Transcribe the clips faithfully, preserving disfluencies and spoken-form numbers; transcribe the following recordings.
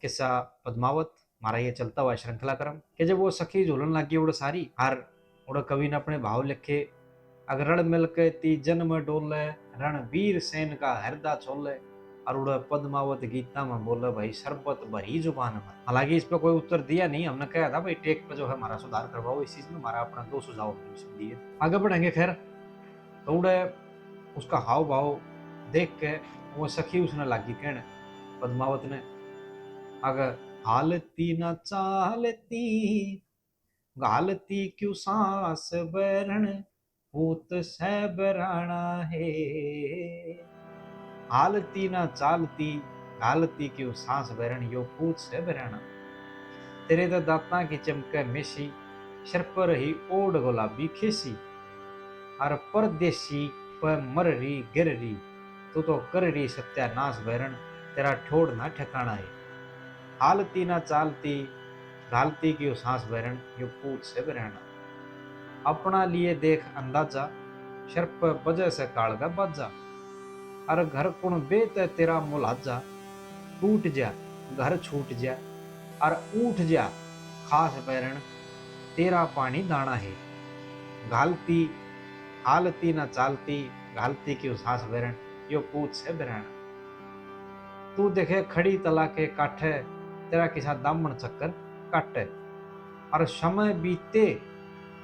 किस्सा पद्मावत, हमारा ये चलता हुआ श्रृंखला क्रम, कि जब वो सखी झूलन लग गई उड़े सारी, हर उड़े कवि ने अपने भाव लिखे, अगर रल मिल के ती जन्म डोले, रणवीर सेन का हृदय छोले, और उड़े पद्मावत गीता में बोले भाई शरबत भरी जुबान में। हालांकि इस पे कोई उत्तर दिया नहीं, हमने कहा था भाई टेक पे जो है हमारा सुधार करवाओ, इस चीज में हमारा अपना दो सुझाव हमने उसमें दिए थे। आगे बढ़ेंगे। खैर, तो उड़े उसका हाव भाव देख के वो सखी उसने लागी कहने पद्मावत ने, अगर हालती ना चालती, घालती क्यों सांस बैरण, पूत सै बराना है। हालती ना चालती, घालती क्यों सांस बैरण, यो पूत सै बराना। तेरे तो दांतां की चमके मेसी, सिर पर ही ओढ़ गुलाबी खेसी, अर परदेसी पे मर री गिर री, तू तो कर री सत्यानाश बैरण, तेरा ठोड़ ना ठिकाना है। हालती ना चालती, घालती क्यों सांस बैरण, यो पूत सै बराना। अपना लिए देख अंदाजा, सिर पे बजे से काल का बाजा, अर घर कुण बेत है तेरा मुलाजा, टूट जा घर छूट जा, अर उठ जा खास बैरण, तेरा पानी दाना है। घालती, हालती ना चालती, घालती क्यों सांस बैरण, यो पूत सै बराना। तू देखे खड़ी तला के काठे, तेरा किसा दामन चक्कर काटे, अर समय बीते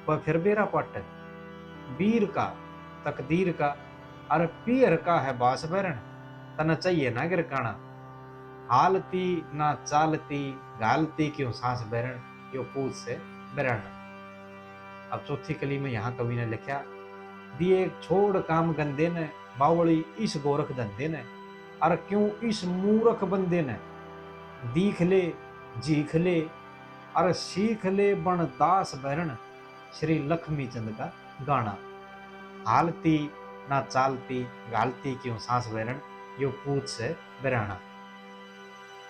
प फिर बेरा पाटे। बीर का, तकदीर का, अर पीहर का है बास बैरण, तन्ने चाहिए ना गिरकाना। हालती ना चालती, घालती क्यों सांस बैरण, यो पूत सै बराना। अब चौथी कली में यहाँ कवि ने लिखा, दिए छोड़ काम गंदे ने, बावली इस गोरख धंधे ने, अर क्यों इस मूरख बंदे ने, दीख ले, झीख ले, अर सीख ले बन दास बैरण, श्री लक्ष्मी चंद का गाना। हालती ना चालती, घालती क्यों सांस बैरण, यो पूत सै बराना।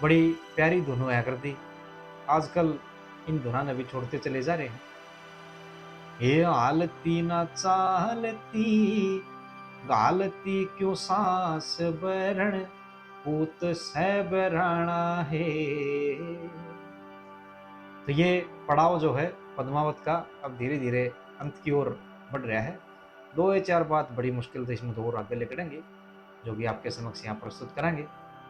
बड़ी प्यारी धुन होया करती। आजकल इन धुना ने भी छोड़ते चले जा रहे हैं। ये हालती ना चालती, घालती क्यों सांस बैरण, पूत सै बराना है। तो ये पड़ाव जो है पद्मावत का, अब धीरे धीरे अंत की ओर बढ़ रहा है। दो या चार बात बड़ी मुश्किल से इसमें दो और आगे लेकर आएंगे, जो कि आपके समक्ष यहाँ प्रस्तुत करेंगे।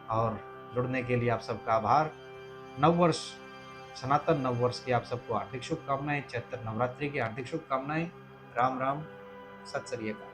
और जुड़ने के लिए आप सबका आभार। नववर्ष, सनातन नववर्ष की आप सबको हार्दिक शुभकामनाएं, चैत्र नवरात्रि की हार्दिक शुभकामनाएं। राम राम, सत श्री अकाल।